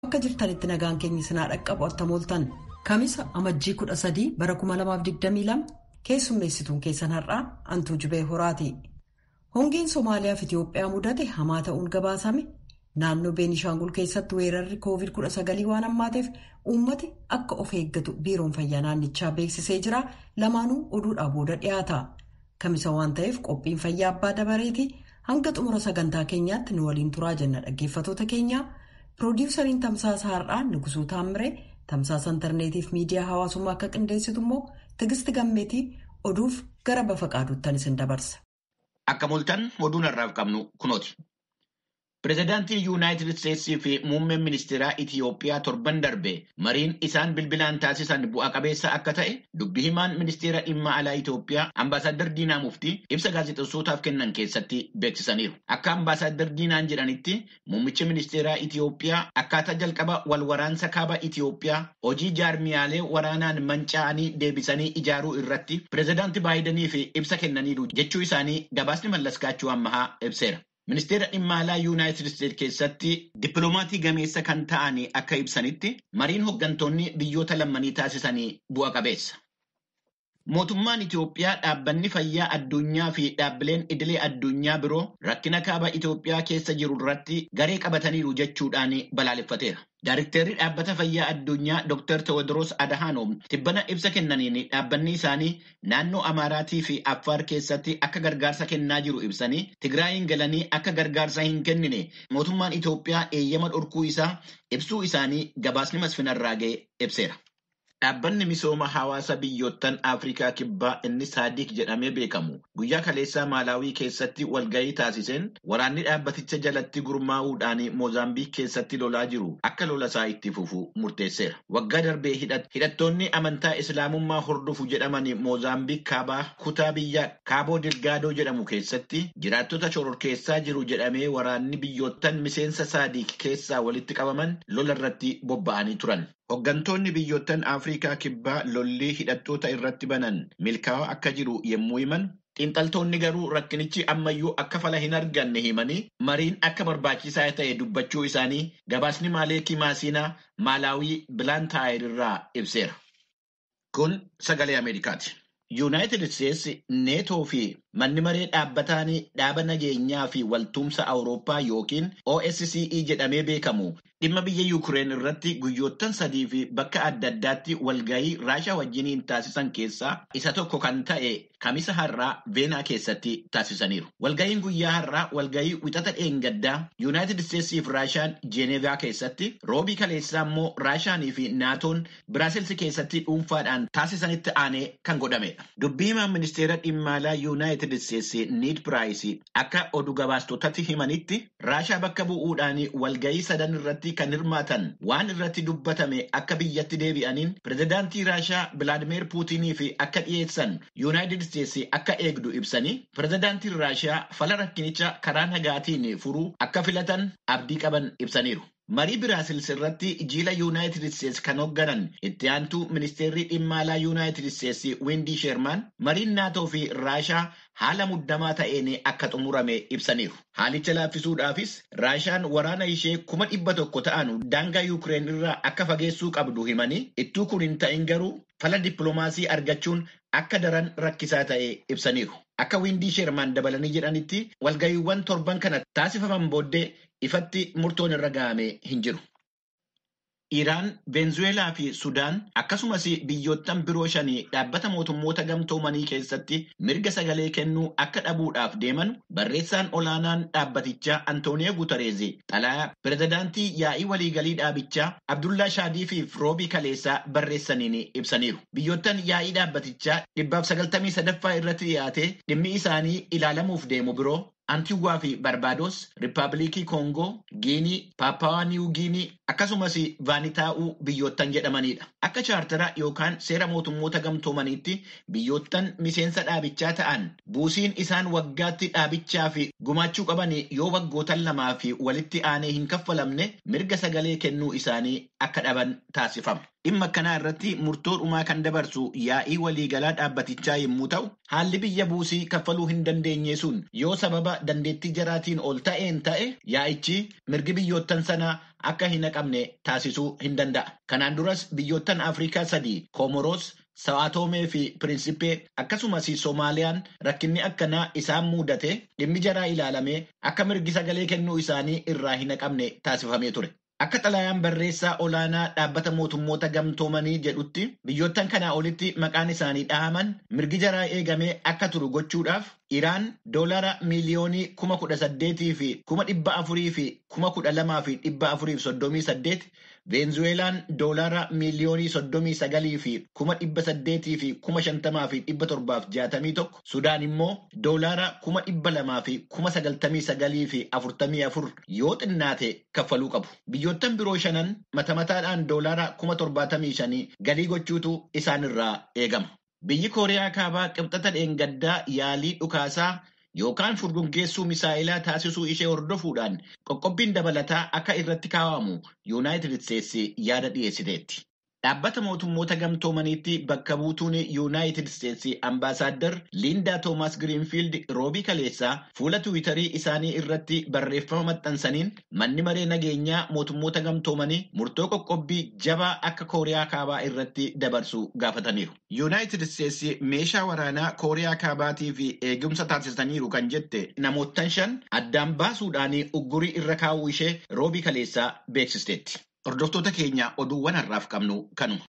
Akka jirtanitti nagaan keenya sinaa dhaqqabu attamooltan Kamisa Amajjii 13 bara 2022 keessummeessituun keessan har'aa Antuu Jubee Horaati. Hongeen Somaaliyaa fi Itiyoophiyaa mudate hamaa ta'uun gabaasame. Naannoo Beenishaangul keessatti weerarri COVID-19 waan hammaateef uummati akka of eeggatu biiroon fayyaa naannichaa beeksisee jira. Lamaanuu oduudhaa booda dhiyaata. Kamisa waan ta'eef qophiin fayyaa abbaa dabareeti. Hanga xumura sagantaa keenyaatti nu waliin turaa jenna dhaggeeffattoota keenya. Piroodyuusariin Tamsaasa Har'aa Nugusuu Taamiree, Tamsaasa Intarneetiif miidiyaa hawaasummaa akka qindeessitu immoo Tigisti Gammeetii oduuf gara bafa qaaduuttan isin dabarsa. Akka moltan oduun har'aaf qabnu kunooti. Pireezidaantii Yuunaayitid Isteetsii fi muummeen ministeeraa Itiyoophiyaa torban darbe mariin isaan bilbilaan taasisan bu'a qabeessa akka ta'e dubbi himaan ministeera dhimma alaa Itiyoophiyaa Ambaasaadder Diinaa Muftii ibsa gaazexeessootaaf kennan keessatti beeksisaniiru. Akka Ambaasaadder Diinaan jedhanitti muummichi ministeeraa Itiyoophiyaa akkaataa jalqaba wal waraansa kaaba Itiyoophiyaa hojii jaarmiyaalee waraanaan manca'anii deebisanii ijaaruu irratti pireezidaantii Baayidaniif ibsa kennaniiru jechuu isaanii gabaasni Mallaskaachuu Ammahaa ibseera. Ministeera dhimma alaa Yuunaayitid Isteetsi keessatti dippiloomatii gameessa kan ta'an akka ibsanitti mariin hooggantoonni biyyoota lammanii taasisanii bu'a qabeessa. Mootummaan Itiyoophiyaa dhaabbanni fayyaa addunyaa fi dhaabbileen idilee addunyaa biroo rakkina kaaba Itiyoophiyaa keessa jiru irratti garee qabataniiru jechuudhaan balaaleffateera. Daarikteerri dhaabbata fayyaa addunyaa Dr. Tewoodiroos Adhaanoom tibbana ibsa kennaniin dhaabbanni isaanii naannoo Amaaraatii fi Affaar keessatti akka gargaarsa kennaa jiru ibsanii Tigraayin galanii akka gargaarsa hin kennine mootummaan Itiyoophiyaa eeyyama dhorkuu isaa ibsuu isaanii gabaasni Masfin Arraagee ibseera. Dhaabbanni misooma hawaasa biyyoottan Afrikaa kibbaa inni Saadiq jedhamee beekamu guyyaa kaleessaa Maalaawii keessatti walgahii taasiseen waraanni dhaabbaticha jalatti gurmaa'uudhaan Moozaambiik keessatti lolaa jiru akka lola isaa itti fufu murteesseera. Waggaa darbee hidhattoonni amantaa Islaamummaa hordofu jedhaman Moozaambiik kaabaa kutaa biyya Kaaboo Dilgaadoo jedhamu keessatti jiraattota shororkeessaa jiru jedhamee waraanni biyyoottan miseensa Saadiq keessaa walitti qabaman lola irratti bobba'anii turan. Hooggantoonni biyyoottan Afrikaa kibbaa lollii hidhattoota irratti banan milkaa'aa akka jiru yommuu himan, xiinxaltoonni garuu rakkinichi ammayyuu akka fala hin arganne himanii mariin akka barbaachisaa ta'e dubbachuu isaanii gabaasni Maaleekii Maasiinaa Maalaawii Bilaantaayir irraa ibseera. Kun sagalee Ameerikaati. Yuunaayitid Isteetsi neetoo fi manni maree dhaabbataan dhaaba nageenyaa fi waltumsa Awurooppaa yookiin OSCE jedhamee beekamu dhimma biyya Yuukireen irratti guyyoottan sadii fi bakka adda addaatti walgahii Raashaa wajjiniin taasisan keessaa isa tokko kan ta'e Kamisa har'aa Veenaa keessatti taasisaniiru. Walgahiin guyyaa har'aa walgahii wixata dheengaddaa Yuunaayitid Isteetsii fi Raashaan Jeenevaa keessatti, roobii kaleessaa immoo Raashaanii fi Naatoon Biraasels keessatti dhuunfaadhaan taasisanitti aanee kan godhamedha. Dubbii himaan ministeera dhimma alaa Yuunaayitid Isteetsi Niid Piraayis akka oduu gabaastotatti himanitti Raashaa bakka bu'uudhaan walgahii sadan irratti kan hirmaatan waan irratti dubbatame akka biyyatti deebi'aniin pireezidaantii Raashaa Bilaadimeer Puutinii fi akka dhiyeessan Yuunaayitid Isteetsi akka eegdu ibsanii pireezidaantiin Raashaa fala rakkinicha karaa nagaatiin furuu akka filatan abdii qaban ibsaniiru. Marii Biraasils irratti jiila Yuunaayitid Isteetsi kan hoogganan itti aantuu ministeerri dhimma alaa Yuunaayitid Isteetsi Windii Sheermaan mariin naatoo fi Raashaa haala muddamaa ta'een akka xumurame ibsaniiru. Haalicha laaffisuudhaafis Raashaan waraana ishee 100,000 ta'an daangaa Yuukireen irraa akka fageessuu qabdu himanii ittuu kun hin ta'in garuu fala dippiloomaasii argachuun akka daran rakkisaa ta'e ibsaniiru. Akka Windii Sheermaan dabalanii jedhanitti walgahiiwwan torban kana taasifaman booddee ifatti murtoon irra ga'ame hin jiru. Iraan, Veenzuweelaa fi Sudaan akkasumas biyyoottan biroo shanii dhaabbata mootummoota gamtoomanii keessatti mirga sagalee kennuu akka dhabuudhaaf deeman barreessaan olaanaan dhaabbatichaa Antooniyo Guutareez xalayaa pireezidaantii yaa'ii waliigalii dhaabichaa Abdullaa Shaadii fi Roobii Kaleessaa barreessaniin ibsaniiru. Biyyoottan yaa'ii dhaabbatichaa 193ffaa irratti dhiyaate dhimmi isaanii ilaalamuuf deemu biroo Antiwaa fi Barbaados, Riippaabilikii Koongoo, Giinii, Paappawaa Niiw Giinii akkasumas Vaanitaa'uu biyyoottan jedhamanidha. Akka chaartara yookaan seera mootummoota gamtoomaniitti biyyoottan miseensa dhaabichaa ta'an buusiin isaan waggaatti dhaabichaa fi gumaachuu qaban yoo waggootan lamaa fi walitti aanee hin kaffalamne mirga sagalee kennuu isaanii akka dhaban taasifama. Dhimma akkanaa irratti murtoo dhumaa kan dabarsu yaa'ii waliigalaa dhaabbatichaa yommuu ta'u, haalli biyya buusii kaffaluu hin dandeenye sun yoo sababa dandeettii jaraatiin ol ta'een ta'e yaa'ichi mirgi biyyoottan sanaa akka hin haqamne taasisuu hin danda'a. Kanaan duras biyyoottan Afrikaa sadii Koomoroos, Sa'aatoomee fi Pirinsipee akkasumas Soomaaliyaan rakkinni akkanaa isaan mudate dhimmi jaraa ilaalamee akka mirgi sagalee kennuu isaanii irraa hin haqamne taasifamee ture. Akka xalayaan barreessaa olaanaa dhaabbata mootummoota gamtoomanii jedhutti biyyoottan kanaa olitti maqaan isaanii dhahaman mirgi jaraa eegamee akka turu gochuudhaaf Iraan doolara miiliyoonii 18,412,438, Veenzuweelaan doolara miiliyoonii 39,850,761, Sudaan immoo doolara 299,044 yoo xinnaate kaffaluu qabu. Biyyoottan biroo shanan mata mataadhaan doolara 75,000 galii gochuutu isaanirraa eegama. Biyyi Kooriyaa Kaabaa qibxata dheengaddaa yaalii dhukaasaa yookaan furguggeessuu misaa'ilaa taasisuu ishee hordofuudhaan qoqqobbiin dabalataa akka irratti kaa'amu Yuunaayitid Isteetsi yaada dhiyeessiteetti. Dhaabbata mootummoota gamtoomaniitti bakka buutuun Yuunaayitid Isteetsi ambaasaaddar Liindaa Toomaas Giriinfiild roobii kaleessaa fuula Tiwiitarii isaanii irratti barreeffama maxxansaniin manni maree nageenyaa mootummoota gamtoomanii murtoo qoqqobbii jabaa akka Kooriyaa Kaabaa irratti dabarsu gaafataniiru. Yuunaayitid Isteetsi meeshaa waraanaa Kooriyaa Kaabaatii fi eegumsa taasisaniiru kan jette namoottan shan addaan baasuudhaan uggurii irra kaa'uu ishee roobii kaleessaa beeksisteetti. Hordoftoota keenya, oduuwwan har'aaf qabnu kanuma.